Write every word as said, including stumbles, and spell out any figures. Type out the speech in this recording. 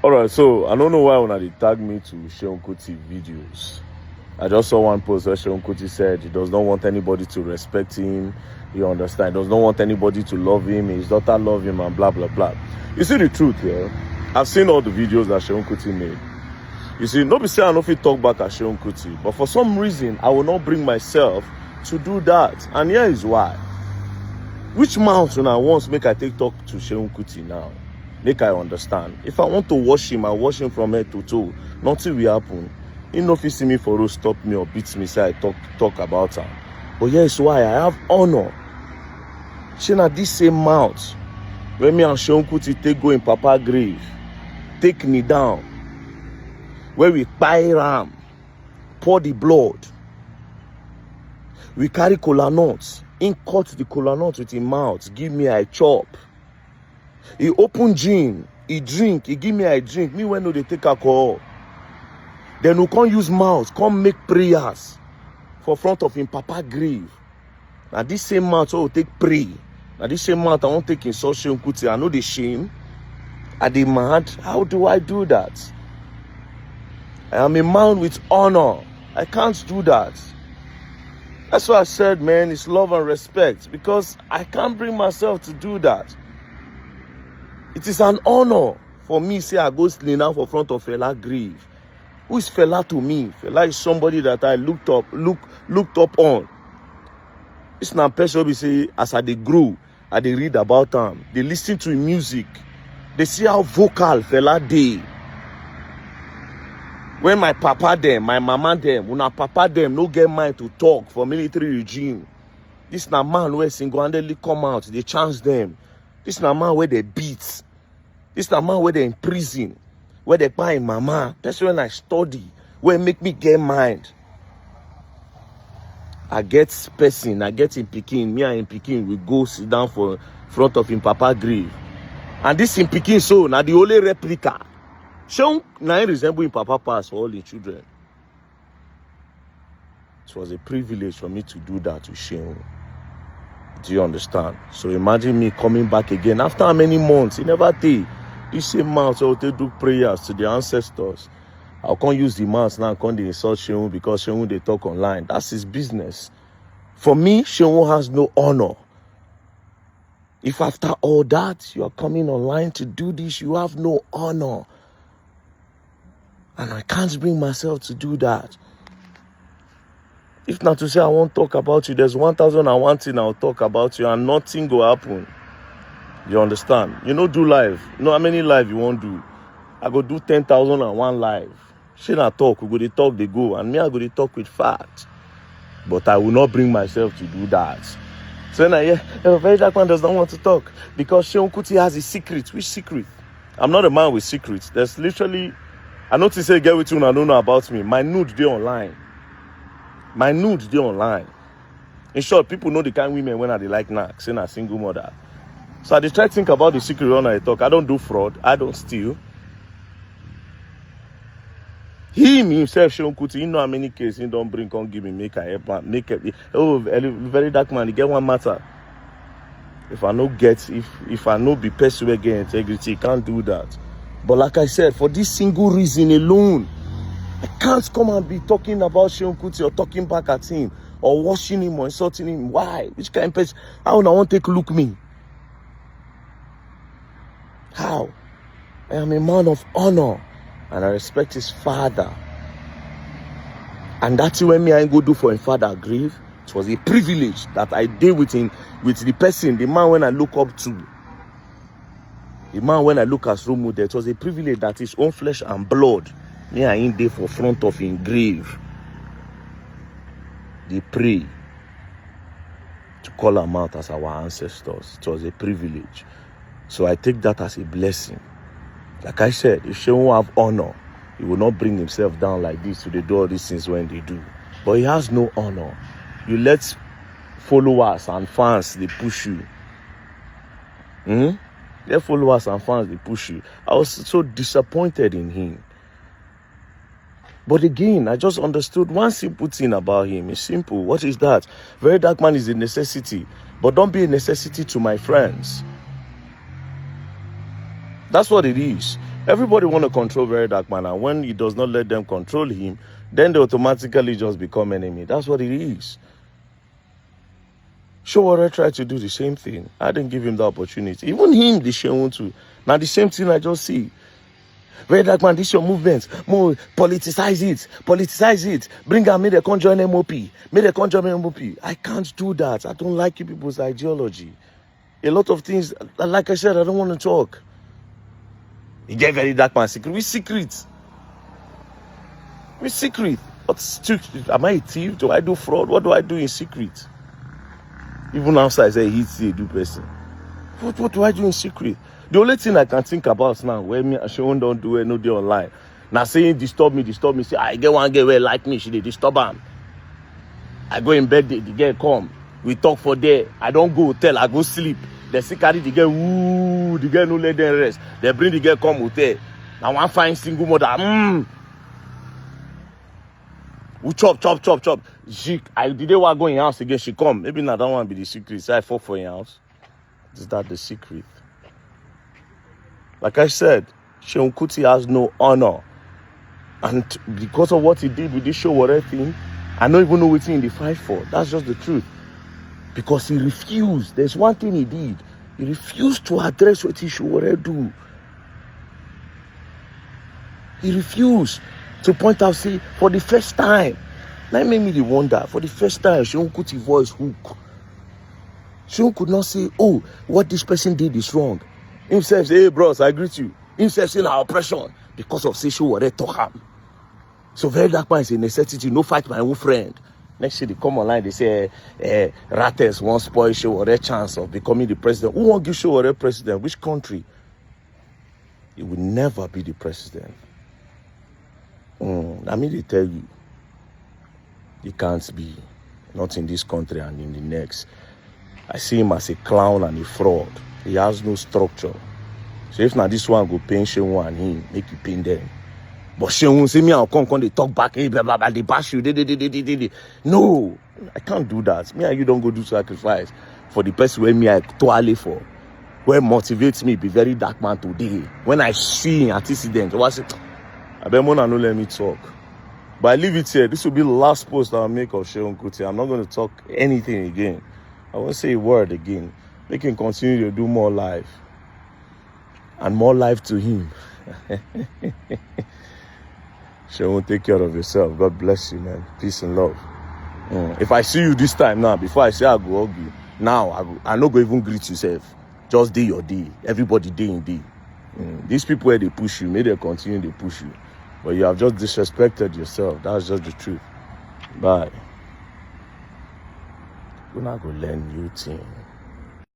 All right, so I don't know why una dey tag me to Seun Kuti videos. I just saw one post where Seun Kuti said he does not want anybody to respect him. You understand? He does not want anybody to love him. His daughter love him and blah, blah, blah. You see the truth, yeah? I've seen all the videos that Seun Kuti made. You see, no be say I no fit talk back at Seun Kuti, but for some reason, I will not bring myself to do that. And here is why. Which mouth una want make I take talk to Seun Kuti now? Make I understand. If I want to wash him, I wash him from head to toe. Nothing will happen. He no fit see me for road, stop me or beat me, say I talk talk about am. But here is why I have honor. Shey na this same mouth wey me and Seun Kuti take go him papa grave, take kneel down, where we kpai ram, pour the blood, we carry kola nut, him cut the kola nut with him mouth, give me I chop. He open gin, he drink, he give me I drink, me wey no dey take alcohol. Then we come use mouth, come make prayers for front of him papa grave. Na this same mouth wey we take pray, na this same mouth I wan take insult Seun Kuti. I no dey shame, I dey mad. How do I do that? I am a man with honor. I can't do that. That's why I said, man, it's love and respect, because I can't bring myself to do that. It is an honor for me say I go kneel down for front of Fela grave. Who is Fela to me? Fela is somebody that I looked up, look, looked up on. This na person wey be say as I dey grow, I dey read about am, dey listen to him music, dey see how vocal Fela dey. When my papa dem, my mama dem, una papa dem no get mind to talk for military regime, this na man wey single-handedly come out dey chance dem. This na man wey dey beat. This na man wey dey imprison, wey dey kpai him mama, person wey I study, wey make me get mind. I get person, I get him pikin, me and him pikin, we go sit down for front of him papa grave. And this him pikin so, na the only replica. Seun na him resemble him papa pass for all him children. It was a privilege for me to do that to Seun. Do you understand? So imagine me coming back again after how many months? He never tey. This same mouth wey we take do prayers to the ancestors, I come use the mouth now, come dey insult Seun because Seun dey talk online. That's his business. For me, Seun has no honor. If after all that, you are coming online to do this, you have no honor. And I can't bring myself to do that. If na to say I wan talk about you, there's one thousand and one thing I'll talk about you and nothing go happen. You understand? You no do live. You know how many live you wan do? I go do ten thousand and one live. Shey na talk, we go dey talk dey go, and me I go dey talk with fact. But I will not bring myself to do that. So na, yeah, a very dark man does not want to talk because Seun Kuti has a secret. Which secret? I'm not a man with secrets. There's literally, I notice say get wetin una no know about me. My nude dey online. My nude dey online. In short, people know the kind women wey I dey like knack, say na single mother. So I dey try think about the secret wey I talk. I don't do fraud. I don't steal. Him himself, Seun Kuti, he know how many cases he don bring come give me, make I help am, make help. Oh, very, very dark man, he get one matter. If I no get, if if I no be person wey get integrity, he can't do that. But like I said, for this single reason alone, I can't come and be talking about Seun Kuti or talking back at him or washing him or insulting him. Why? Which kind of person? How una wan take look me? How? I am a man of honor and I respect his father. And that's when me I go do for him father grave. It was a privilege that I did with him, with the person, the man when I look up to. The man when I look as role model. It was a privilege that his own flesh and blood, me and him dey for front of him grave. They pray to call am out as our ancestors. It was a privilege. So I take that as a blessing. Like I said, if Seun have honor, he will not bring himself down like this to dey do all these things wey he dey do. But he has no honor. You let followers and fans dey push you. Hmm? Let followers and fans dey push you. I was so disappointed in him. But again, I just understood one simple thing about him. It's simple. What is that? Very dark man is a necessity, but don't be a necessity to my friends. That's what it is. Everybody want to control Very Dark Man, and when he does not let them control him, then they automatically just become enemy. That's what it is. Sowore tried to do the same thing. I didn't give him the opportunity. Even him, the Seun too. Now the same thing I just see. Very Dark Man, this your movement. More politicize it. Politicize it. Bring am, make dem come join M O P. Make dem come join M O P. I can't do that. I don't like you people's ideology. A lot of things, like I said, I don't want to talk. You get Very Dark Man secret. We secret. We secret. What secret? Am I a thief? Do I do fraud? What do I do in secret? Even outside, say he dey do person. What, what do I do in secret? The only thing I can think about now, where me and Seun don't do it, no day online. Now saying disturb me, disturb me. Say I get one girl wey like me, she dey disturb am. I go in bed, the, the girl come. We talk for there. I don't go hotel, I go sleep. They still carry the girl, ooh, the girl no let them rest. They bring the girl come hotel. Now one fine single mother, mm. We chop, chop, chop, chop. She, I did they want go in house again, she come. Maybe not that one be the secret. So I fuck for your house. Is that the secret? Like I said, Seun Kuti has no honor. And because of what he did with this Sowore thing, I don't even know what he dey fight for. That's just the truth. Because he refused. There's one thing he did. He refused to address what Sowore do. He refused to point out, say, for the first time. That made me the wonder. For the first time, Seun Kuti voice hook. Seun could not say, oh, what this person did is wrong. Himself say, hey, bros, I greet you. Himself say, na oppression because of say Sowore talk am. So Very Dark Man is a necessity. No fight my own friend. Next thing they come online, they say, eh, Rates wan spoil Sowore chance of becoming the president. Who wan give Sowore president? Which country? He will never be the president. Mm, I mean, they tell you, he can't be, not in this country and in the next. I see him as a clown and a fraud. He has no structure. So if na this one go pain Seun and him, make he pain them. But Seun say me, I'll come, come, they talk back, hey, blah, blah, blah, they bash you, they, they, they, they, they, they. No, I can't do that. Me and you don't go do sacrifice for the person where me I toil for, where motivates me be Very Dark Man today. When I see an accident, I say, I bet Mona no let me talk. But I leave it here. This will be the last post I'll make of Seun Kuti. I'm not going to talk anything again. I won't say a word again. Make him continue to do more live. And more life to him. Seun, take care of yourself. God bless you, man. Peace and love. Mm. If I see you this time now, before I say I go hug you, now I, go, I no go even greet yourself. Just do your day. Everybody day in day. Mm. These people where they push you, may they continue to push you. But you have just disrespected yourself. That's just the truth. Bye. We're not gonna learn new things.